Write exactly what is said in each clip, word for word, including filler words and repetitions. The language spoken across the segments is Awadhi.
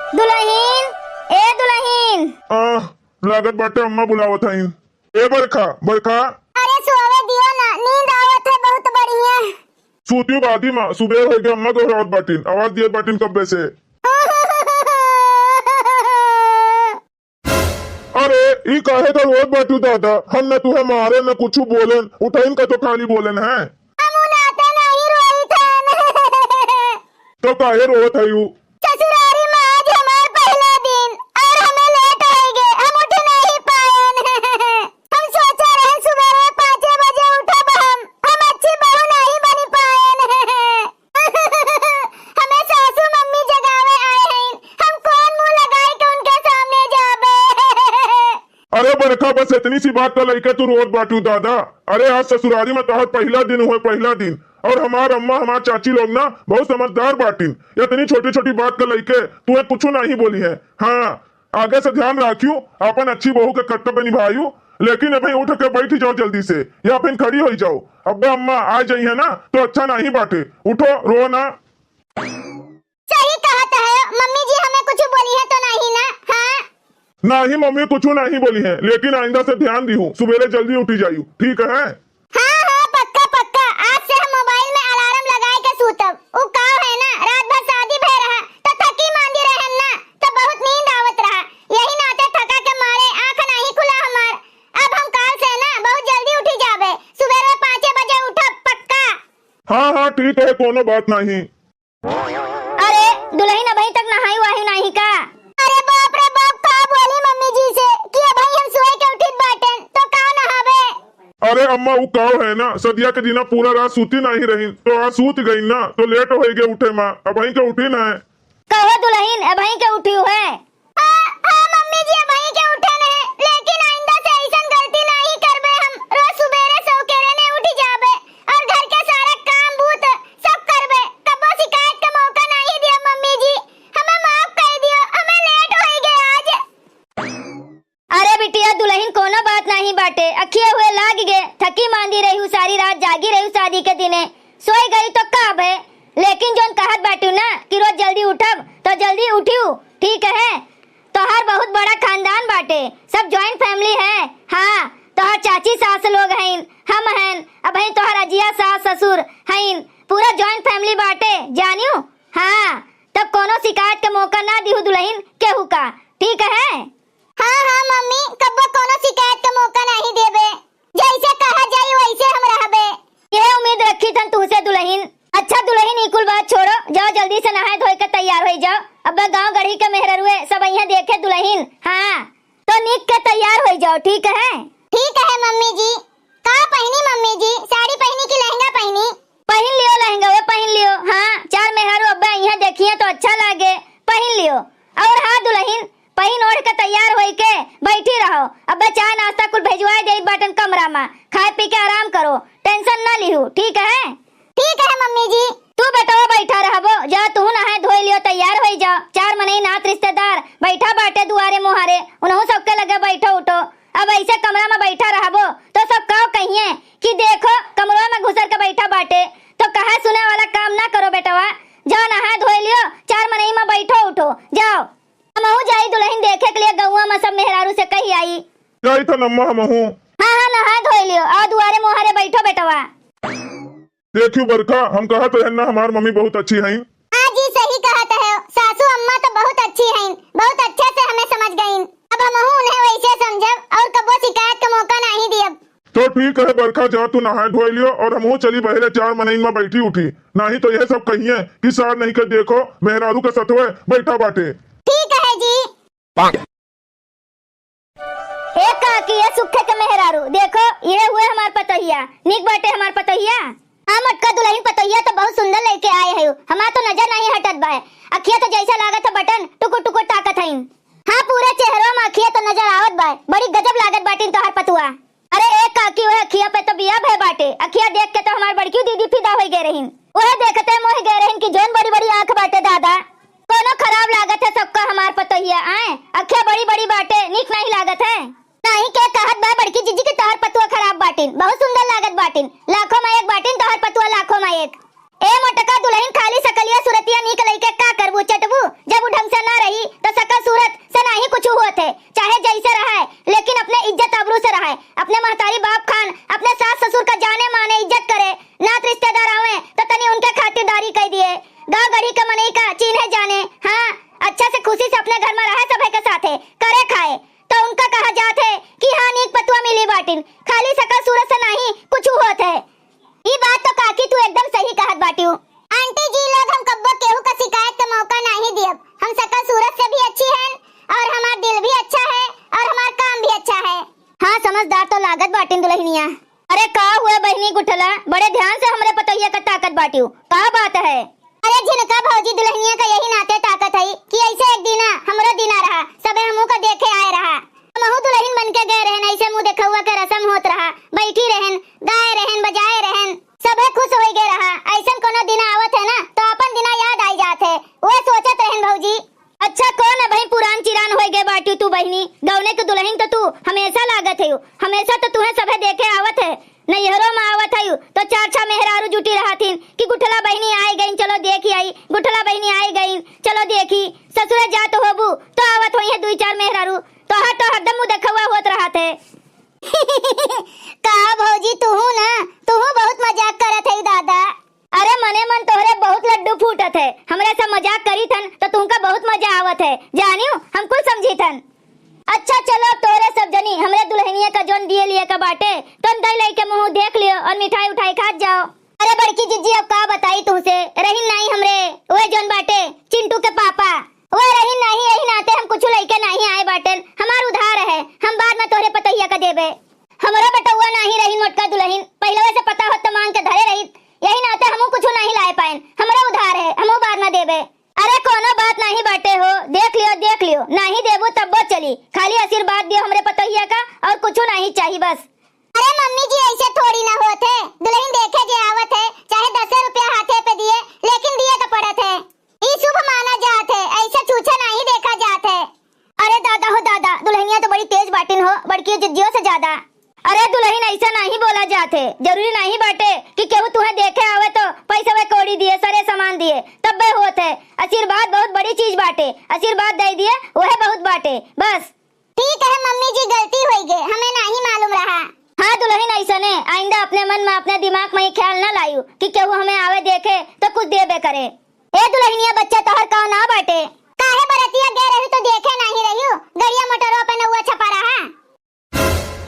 दुलहिन, ए दुलहिन। आह, लागत बाटे अम्मा बुलावत हईन। ए बरखा, बरखा। अरे सोवे दियो ना, नींद आवत है बहुत बढ़िया। सूतियो बादी माँ, सुबेर होइ गया, अम्मा गोहरावत बाटिन, आवाज दियत बाटिन कब्बे से। अरे, ई काहे का रोत बाटू दादा? हम न तुहे मारे न कुछु बोलेन, उठाइन का तो खाली बोलेन है। हम उनाते नहीं रोई थन। तो काहे रोत है यू? ससुरारी में आज हमार पहला दिन और हमें लेट हो गए, हम उठ नहीं पाएन। हम सोचा रहे सुबह पाँचे बजे उठब हम, हम अच्छी बहू नहीं बनी पाएन। हमें सासू मम्मी जगावे आए हैं, हम कौन मुंह लगाए के उनके सामने जाबे? अरे बरखा, बस इतनी सी बात का लइके तू रोत बाटू दादा। अरे आज ससुरारी में तोहर पहला दिन हुए, पहला दिन। और हमार अम्मा, हमार चाची लोग ना बहुत समझदार बाटिन। इतनी छोटी छोटी बात का लइके तुहे कुछ नहीं बोली है। हाँ, आगे से ध्यान राखियो, अपन अच्छी बहू के कर्तव्य निभाइयो। लेकिन अभी उठ के बैठ जाओ जल्दी से, या फिर खड़ी हो जाओ। अब्बे अम्मा आ जाई है ना तो अच्छा नहीं बाटे। उठो, रो ना। सही कहत है मम्मी जी, हमें कुछ बोली है तो नहीं ना? हाँ। नहीं मम्मी, कुछ नहीं बोली है, लेकिन आइंदा से ध्यान दिहू, सुबेरे जल्दी उठी जायू, ठीक है? हाँ हाँ, पक्का पक्का, आज से हम मोबाइल में अलार्म लगाए के सूतब। उ का है ना, रात भर शादी भय रहा तो थकी मांदी रहन ना, तो बहुत नींद आवत रहा, यही नाते थका के मारे आँख नहीं खुला हमार। अब हम काल से ना बहुत जल्दी उठी जाबे, सुबेरे पाँचे बजे उठब पक्का। हाँ हाँ ठीक है, कोनो बात नहीं। अरे दुलहिन अबहीं तक नहाई वहाई नाही का? अरे बाप रे बाप, का बोली मम्मी जी से कि अबहीं हम सोए के उठित बाटेन तो का नहाबे? अरे अम्मा, उ काव है ना, सदिया के दिना पूरा रात सूती नाही रही तो आज सूत गई ना, तो लेट होई गे उठे मा, अबहीं के उठी ना है। कहो दुलहिन, अबहीं के उठी है? हाँ, हाँ मम्मी जी, अबहीं के उठे नहीं, लेकिन आइंदा से ऐसन गलती नहीं करबे हम। रोज सुबेरे सौकेरे ने उठ जाबे और घर के सारा काम बूत सब करबे। कबो शिकायत का मौका नहीं दिया मम्मी जी, हमें माफ कर दियो, हमें लेट होई गया आज। अरे बिटिया दुलहिन, कोनो बात नहीं बाटे, अखिए हुए लाग गे, थकी मांदी रही हूँ, सारी रात जागी रही हूँ शादी के दिने, सोई गई तो का भे, लेकिन जोन कहत बाटू ना कि रोज जल्दी उठब, तो जल्दी उठियो, ठीक है? तोहार बहुत बड़ा खानदान बाटे, सब joint family है। हाँ, तोहार चाची सास लोग हईन, हम हन, अबहीं तोहार अजिया सास ससुर हईन, पूरा joint family बाटे, जानियो? हाँ, तब कोनो शिकायत के मौका ना दिहू दुलहिन केहू का, ठीक है? हाँ हाँ मम्मी, कब्बो कोनो शिकायत के मौका नहीं देबे। जैसे कहा जाई वैसे हम रहबे। यह उम्मीद रखी थन तुहसे दुलहिन। अच्छा दुलहिन, ई कुल बात छोड़ो, जाओ जल्दी से नहाए धोए के तैयार होई जाओ। अब गाँव गढ़ी के मेहररुए सब अइहें देखे दुलहिन। हाँ, तो निक के तैयार होई जाओ, ठीक है? ठीक है मम्मी जी। का पहिनी मम्मी जी, साड़ी पहिनी कि लहंगा पहिनी? पहिन लियो लहंगा, वे पहिन लियो। हाँ, चार मेहरारू अब्बे अइहें देखिहें तो अच्छा लागे, पहिन लियो। और हाँ दुलहिन, पहिन ओढ़ के तैयार होई के बैठी रहो। अब्बे चाय नाश्ता कुल भेजवाए देई बाटन कमरा मा, खाए पी के आराम करो, tension ना लिहू, ठीक है? ठीक है मम्मी जी। तू बेटवा बैठा रहबो, जा तू नहाए धोए लियो, तैयार होई जाओ। चार मनई नात रिश्तेदार बैठा बाटे दुआरे मुहारे, उनहू सबके लगे बैठो उठो। अब ऐसे कमरा मा बैठा रहबो तो सब काव कहिए कि देखो कमरा मा घुसर के बैठा बाटे, तो कहा सुने वाला काम ना करो बेटवा, जाओ नहाए धोए लियो, चार मनई मा बैठो उठो, जाओ। हमहू जाई दुलहिन देखे के लिए गौवा मा सब मेहरारू से कही आई। जाई थन अम्मा हमहू। हाँ हाँ नहाए धोए लियो, आओ दुआरे मुहारे बैठो बेटवा। देखियो बरखा, हम कहत रहन ना हमार मम्मी बहुत अच्छी हईन। हाँ जी सही कहत है, सासू अम्मा तो बहुत अच्छी हईन, बहुत अच्छे से हमें समझ गईन। अब हमहू उन्हें वैसे समझब और कबो शिकायत का मौका नहीं दियब। तो ठीक है बरखा, जा तू नहाए धोए लियो और हमहू चली बहरे चार मनई मा बैठी उठी, नहीं तो यह सब कहिए कि सार नहीं के देखो मेहरारू के सथवे बैठा बाटे। ठीक है जी। ए काकी, ए सुखे के मेहरारू, देखो, इहे हुए हमार पतोहिया। नीक बाटे हमार पतोहिया? हाँ मोटका दुलहिन, पतोहिया तो बहुत सुंदर लइके आए हयो। हमार तो नजर नहीं हटत बा। अखिया तो जैसे लागत है बटन, टुकुर टुकुर ताकत हईन। हाँ, पूरे चेहरवा में अखिया तो नजर आवत बा। बड़ी गजब लागत बाटिन तोहार पतुआ। अरे ए काकी, वह अखिया पे तो बिया भय बाटे। अखिया देख के तो हमार बड़की दीदी फिदा होई गए रहीन। वह देखते मोह गए रहीन कि जोन बड़ी बड़ी आँख बाटे दादा। कोनो खराब लागत है सबका हमार पतोहिया, आए? अखिया बड़ी बड़ी बाटे, नीक नहीं लागत है। नहीं के कहत बा बड़की जीजी कि तोहर पतुआ खराब बाटिन, बहुत सुंदर लागत बाटिन, लाखों में एक बाटिन तोहर पतुआ लाखों में एक। ए मोटका दुलहिन, खाली सकलिया सुरतिया नीक लइके का करबू, चटबू? जब उ ढंग से ना रही त इन्हें जाने, हाँ, अच्छा से खुशी से अपने घर मा रहे सभे के साथे, करे खाए, तो उनका कहा जात है कि हाँ, नीक पतुआ मिली बाटिन, खाली सकल सूरत से नाहीं कुछ होत है। ई बात तो काकी तू एकदम सही कहत बाटिउ। आंटी जी लोग, हम कब्बो केहू का शिकायत का मौका नाहीं दियब। हम सकल सूरत से भी अच्छी हैं और हमार दिल भी अच्छा है और हमार काम भी अच्छा है। हाँ, समझदार तो लागत बाटिन दुलहिनिया। अरे का हुए बहिनी गुठला, बड़े ध्यान से हमरे पतोहिया का ताकत बाटिउ, का बात है? अरे झिनका भौजी, दुलहिनिया का यही नाते ताकत है कि ऐसे एक दिना हमरो दिना रहा, सबे हमहू का देखे आए रहा। हमहू दुलहिन बन के गए रहन, ऐसे मुँह देखउआ के रसम होत रहा, बैठी रहन, गाए रहन, बजाए रहन, सभे खुश होइ गए रहा। ऐसन कोनो दिन आवत है ना, तो अपन दिना याद आई जात है, वह सोचत रहन भौजी। अच्छा, कौन अबहीं पुरान चिरान होइ गए बाटिउ तू बहिनी? गौने के दुलहिन तो तू हमेशा लागत है, हमेशा तो तुहे सभे देखे आवत है, नैहरो मा आवत है तो चार छह मेहरारू जुटी रहथिन कि गुठला बहिनी आइ गईन, चलो देखि आई, गुठला बहिनी आइ गईन, चलो देखी। ससुरे जात होबू तो आवत होइहैं दुइ चार मेहरारू, तोहार तो हरदम मुँह देखउआ होत रहत है। का भौजी, तुहू ना, तुहू बहुत मजाक करत है दादा। अरे मने मन तोहरे बहुत लड्डू फूटत है, हमरे सब मजाक करीत हन तो तुमका बहुत मजा आवत है, जानिउ हम कुल समझीत हन। अच्छा चलो, तोहरे सब जनी हमरे दुलहिनिया का जौन दिए लिए का बाटे, तौन दइ लइके मुँह देख लियो और मिठाई उठाई खात जाओ। अरे बड़की जिज्जी, अब का बताई तुहसे, रहिन नाहीं हमरे, ओए जौन बाटे चिंटू के पापा, ओए रहिन नाहीं, यही नाते हम कुछु लइके नाहीं आए बाटेन, हमार उधार है, हम बाद मा तोहरे पतोहिया का देबे। हमरो बेटउआ नाहीं रहिन मोटका दुलहिन, पहिलवे से पता होत त माँग के धरे रहित, यही नाते हमहू कुछु नाहीं लाए पाएन, हमरो उधार है, हमहू बाद मा देबे। अरे कोनो बात नाहीं बाटे हो, देख लियो, देख लियो, नाहीं देबू तब्बो चली, खाली आशीर्वाद दियो हमरे पतोहिया का, और कुछु नाहीं चाही बस। अरे मम्मी जी, ऐसे थोड़ी ना होत है, दुलहिन देखे जे आवत है, चाहे दसे रुपया हाथे पे दिए, लेकिन दिए तो पड़त है। ई शुभ माना जात है, ऐसे छूछे नाहीं देखा जात है। अरे दादा हो दादा, दुलहिनिया तो बड़ी तेज बाटिन हो, बड़की जिज्जियों से ज्यादा। अरे दुलहिन, ऐसा नाहीं बोला जात है, जरूरी नाहीं बाटे कि केहू तुहे देखे आवे तो पैसा वे कौड़ी दिए, सरे सामान दिए, तब्बे होत है। आशीर्वाद बहुत बड़ी चीज बाटे, आशीर्वाद दइ दिए, वह बहुत बाटे, बस। ठीक है मम्मी जी, गलती होइ गए, हमें नाहीं मालूम रहा। हाँ दुलहिन, ऐसने आइंदा अपने मन मा, अपने दिमाग मा ई ख्याल ना लायू कि केहू हमें आवे देखे तो कुछ देबे करे। ए दुलहिनिया, बच्चा तोहर का ना बाटे? काहे बरतिया गए रही तो देखे नाहीं रहियो, गड़िया मोटरवा पे नौआ छपा रहा।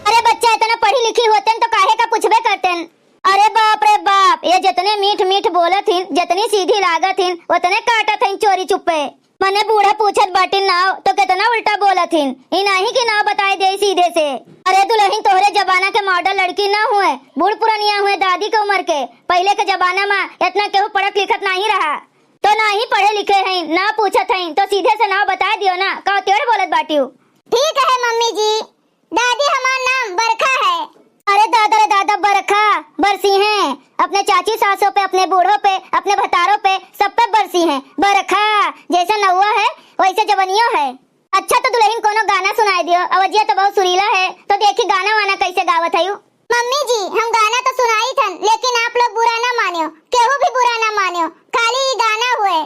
अरे बच्चा, इतना पढ़ी लिखी होतेन तो काहे का पूछबे करतेन? अरे बाप रे बाप, ये जितने मीठ मीठ बोलत हिन, जितनी सीधी लागत हिन, उतने काटत हिन चोरी चुप्पे। मने बूढ़ा पूछत बाटिन नाव तो कितना उल्टा बोलत हिन। ई नाहीं कि नाव बताए दे सीधे से। अरे दुलहिन, तोहरे जमाना के मॉडल लड़की ना हुए, बूढ़ पुरनिया हुए, दादी के उम्र के। पहिले के जमाना मा इतना केहू पढ़त लिखत नाहीं रहा, तो नाहीं पढ़े लिखे हैं, ना पूछत हैं, तो सीधे से नाव बताए दियो ना, का टेढ़ बोलत बाटिउ? ठीक है मम्मी जी, दादी, हमार नाम बरखा है। अरे दादा रे दादा, बरखा बरसी हैं, अपने चाची सासों पे, अपने बूढ़ों पे, अपने भतारों पे, सब पे बरसी हैं। बरखा जैसा नौआ है, वैसे जवनियो है। अच्छा तो दुलहिन, कोनो गाना सुनाए दियो, अवजिया तो बहुत सुरीला है, तो देखी गाना वाना कैसे गावत है यू। मम्मी जी, हम गाना तो सुनाइत हन, लेकिन आप लोग बुरा ना मानियो, केहू भी बुरा ना मानियो, खाली ई गाना हुए।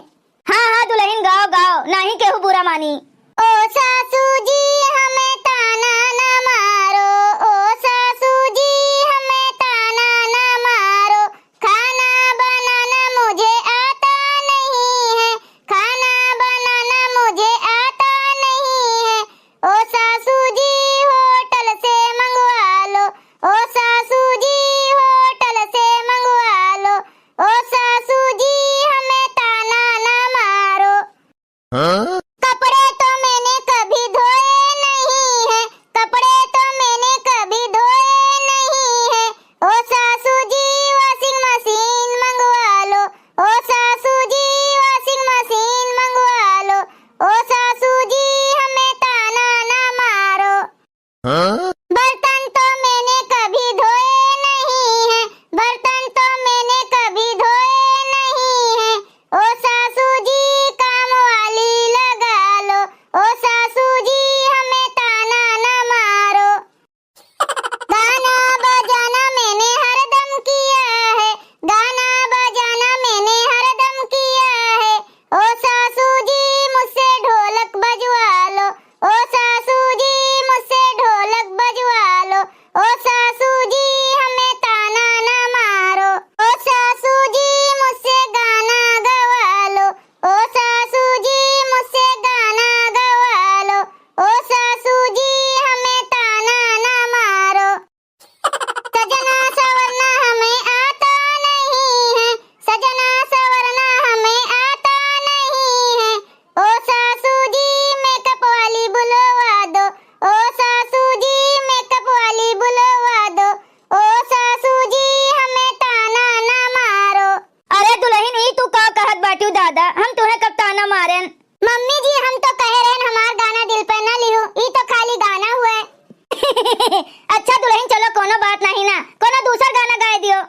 हाँ, हाँ, दुलहिन, गाओ, गाओ, नाहीं केहू बुरा मानी। ओ सासू जी, हमें ताना न मारो, ओ सासू जी, हमें ताना न मारो, खाना बनाना मुझे आता नहीं है, खाना बनाना मुझे आता नहीं है, ओ सासू जी, होटल से मंगवा लो, ओ सासू जी, होटल से मंगवा लो, ओ सासू जी, हमें ताना ना मारो। हाँ? कपड़े तो मम्मी जी, हम तो कहे रहन हमार गाना दिल पे ना लिहू, ई तो खाली गाना हुए। अच्छा दुलहिन, चलो कोनो बात नहीं ना, कोनो दूसर गाना गाए दियो।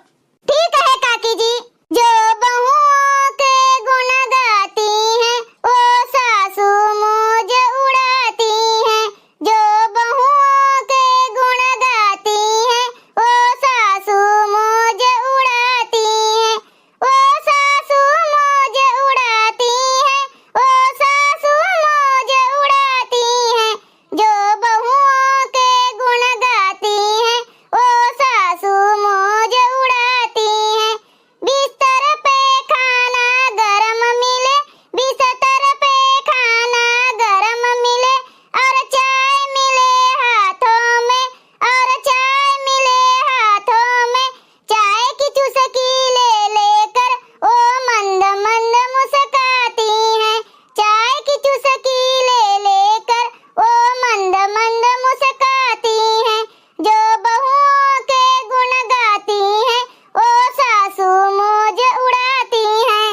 ठीक है काकी जी। जो बहुओं के गुण गाती हैं, वो सासू मौज उड़ाती हैं। जो बहुओं के गुण गाती हैं, वो सासू मौज उड़ाती हैं। वो सासू मौज उड़ाती हैं, वो सासू मौज उड़ाती हैं। जो बहुओं के गुण गाती हैं, वो सासू मौज उड़ाती हैं। बिस्तर पे खाना गरम मिले, बिस्तर पे खाना गरम मिले, और चाय मिले हाथों में, और चाय मिले हाथों में। चाय की चुस्की ले लेकर वो मंद मंद मुस्काती हैं। चाय की चुस्की ले लेकर वो मंद मंद मुस्काती हैं। जो बहुओं के गुण गाती हैं, वो सासू मौज उड़ाती हैं।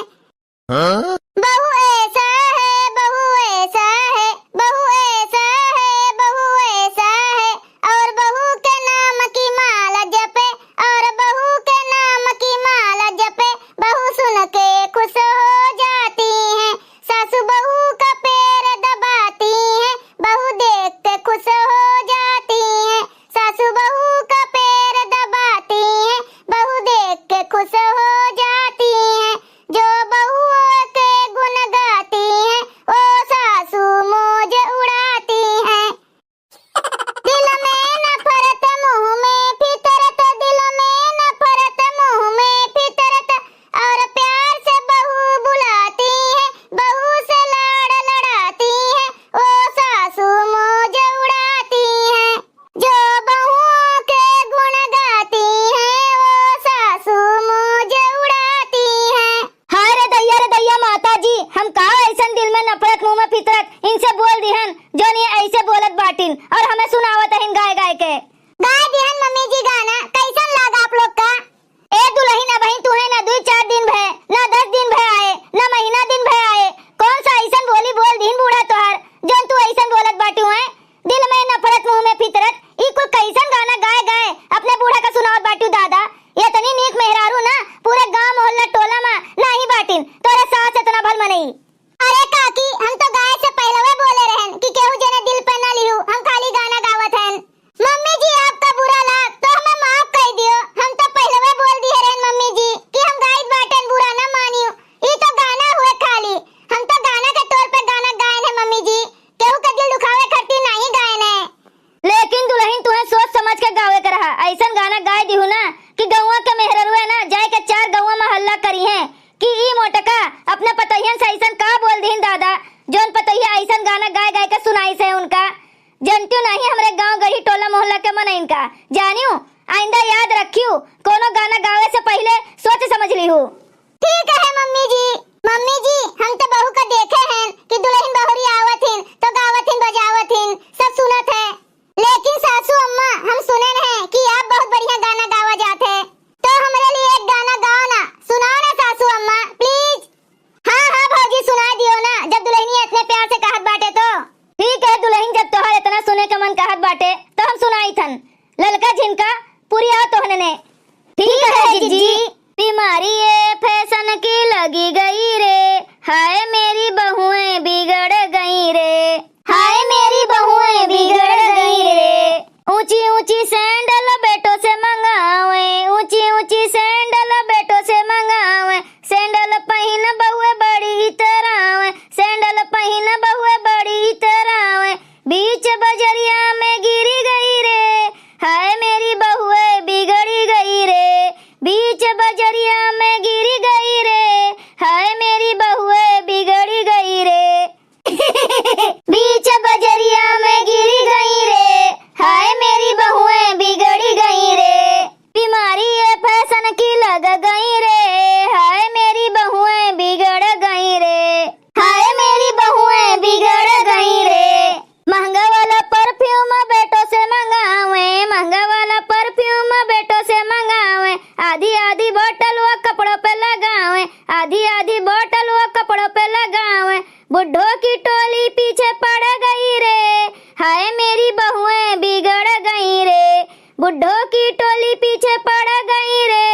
हाँ? बहू ऐसा है, बहू ऐसा है, बहू ऐसा है, बहू ऐसा है। और बहू के नाम की माला जपे, और बहू के नाम की माला जपे, बहू सुन के खुश हो जाती हैं। सासू बहू का पैर दबाती हैं, बहू देख के खुश हो जाती हैं। सासू बहू का पैर दबाती हैं, बहू देख के खुश हो जाती हैं। जो बहुओं के गुण गाती हैं, वो सासू मौज उड़ाती हैं। दिल में नफरत, मुंह में फितरत, दिल में नफरत, मुंह में फितरत, और प्यार से बहू बुलाती हैं, बहू से लाड़ लड़ाती हैं, वो सासू मौज उड़ाती हैं। जो बहुओं के गुण गाती हैं, वो सासू मौज उड़ाती हैं। हाय रे दैया, रे दैया, माता जी, हम का ऐसन दिल में नफरत, मुंह में फितरत इनसे बोल दिहन, जोन ये ऐसे बोलत बाटिन और हमें सुनावत हइन गाय गाय के। गाय दिहन मम्मी जी गाना, कैसन लागा आप लोग का? ए दुलहिन, अबहिं तुहे ना दुई चार दिन भए, ना दस दिन भए आए, ना महीना दिन भए आए, कौन सा ऐसन बोली बोल दिहिन बूढ़ा तोहार, जोन तू ऐसन बोलत बाटू हैं? दिल में नफरत, मुंह में फितरत, ई कुल कैसन गाना गाए गाए अपने बूढ़ा का सुनावत बाटू दादा? इतनी नीक मेहरारू ना पूरे गांव मोहल्ला टोला में नाही बाटिन, तोरे सास इतना भल मनई। अरे काकी, हम तो गाए से पहलवे बोले रहन कि केहू जने दिल पे ना लिहू, हम खाली गाना गावत हन। मम्मी जी, आपका बुरा लाग तो हमें माफ कर दियो, हम तो पहलवे बोल दिए रहन मम्मी जी कि हम गाइत बाटन, बुरा ना मानियो, ई तो गाना हुए खाली, हम तो गाना के तौर पे गाना गायन है मम्मी जी, केहू के दिल दुखावे खातिर नहीं गायन है। लेकिन दुलहिन, तुहे सोच समझ के गावे के रहा, ऐसन गाना गाए दिहू ना कि गौवा के मेहररुए ना जाए के चार गौवा में हल्ला करी हैं कि ई मोटका अपने पतोहियन से ऐसन का बोल दिहिन दादा, जोन पतोहिया ऐसन गाना गाए गाए के सुनाइस है उनका। जनतियो नहीं हमरे गांव गढ़ी टोला मोहल्ला के मनइन का, जानियो, आइंदा याद रखियो, कोनो गाना गावे से पहिले सोच समझ लिहू। ठीक है मम्मी जी। मम्मी जी, हम तो बहू का देखे हैं कि दुलहिन बहुरी आवत हिन तो गावत हिन, बजावत हिन, सब सुनत है। लेकिन सासू अम्मा, हम सुने हैं कि आप बहुत बढ़िया गाना गावा जात है, तो हमरे लिए एक गाना गाओ ना, सुनाओ ना सासू अम्मा, please। हाँ हाँ भौजी, सुना दियो ना, जब दुलहिनिया इतने प्यार से कहत बाटे तो। ठीक है दुलहिन, जब तोहर इतना सुने के मन कहत बाटे तो हम सुनाई थन। ललका झिनका पुरिया तोहने ने। ठीक है जीजी। बीमारी ये फैशन की लगी गई रे, हाय मेरी बहुएं बिगड़ गई रे, हाय मेरी बहुएं बिगड़ गई रे। ऊंची ऊंची सैंडल बेटों से मंगावे, ऊंची ऊंची सैंडल बेटों से मंगावे, सैंडल पहिन बहुए बड़ी इतरावे, सैंडल पहिन बहुए बड़ी इतरावे। बीच बजरिया में गिरी गई रे, हाय मेरी बहुए बिगड़ी गई रे। बीच बजरिया में गिरी गई रे, हाय मेरी बहुए बिगड़ी गई रे। बीच बजरिया में गिरी गई रे, हाय मेरी बहुएं बिगड़ी गई रे। बीमारी ये फैशन की लग गई रे, हाय मेरी बहुएं बिगड़ गई रे, हाय मेरी बहुएं बिगड़ गई रे। महंगा वाला पर की टोली पीछे पड़ गई रे, हाय मेरी बहुएं बिगड़ गई रे। बुड्ढों की टोली पीछे पड़ गई रे,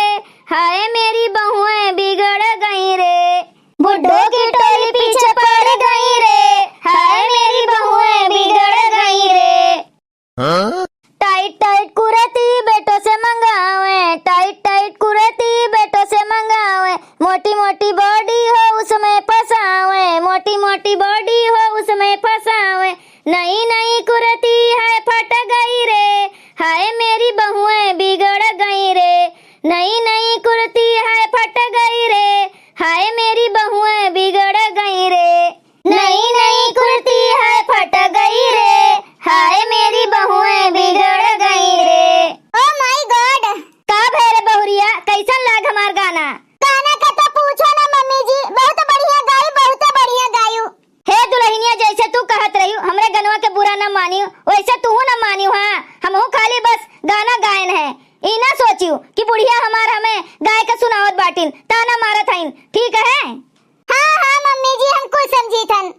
हाय मेरी बहुएं बिगड़ गई रे। बुड्ढों की टोली पीछे पड़ गई रे, हाय मेरी बहुएं बिगड़ गई रे। हाँ? टाइट टाइट कुर्ती बेटों से मंगावे, टाइट टाइट कुर्ती बेटों से मंगावे, मोटी मोटी बॉडी हो उसमें फंसावे, मोटी मोटी बॉडी हो उसमें फंसावे। नई नई कुर्ती है फट गई रे, हाय मेरी बहुएं बिगड़ गई रे। नई नई कुर्ती है फट गई रे, हाय मेरी बहुएं बिगड़ गई रे। नई नई कुर्ती है फट गई रे, हाय मेरी बहुएं बिगड़ गई रे। Oh my God! का भय रे बहुरिया, कैसन लाग हमार गाना? गाना का तो पूछो ना मम्मी जी, बहुत बढ़िया गायू, बहुत बढ़िया गायू। हे दुल्हनिया, जैसे तू कहत रहियो, हमरे गनवा के बुरा ना मानियो, वैसे तू ना मानियो। हाँ, हमहू खाली बस गाना गायन है, ई ना सोचियो कि बुढ़िया हमार हमें गाय के सुनावत बाटिन, ताना मारत हईन, ठीक है? हाँ, हाँ, मम्मी जी, हम कुल समझी थन।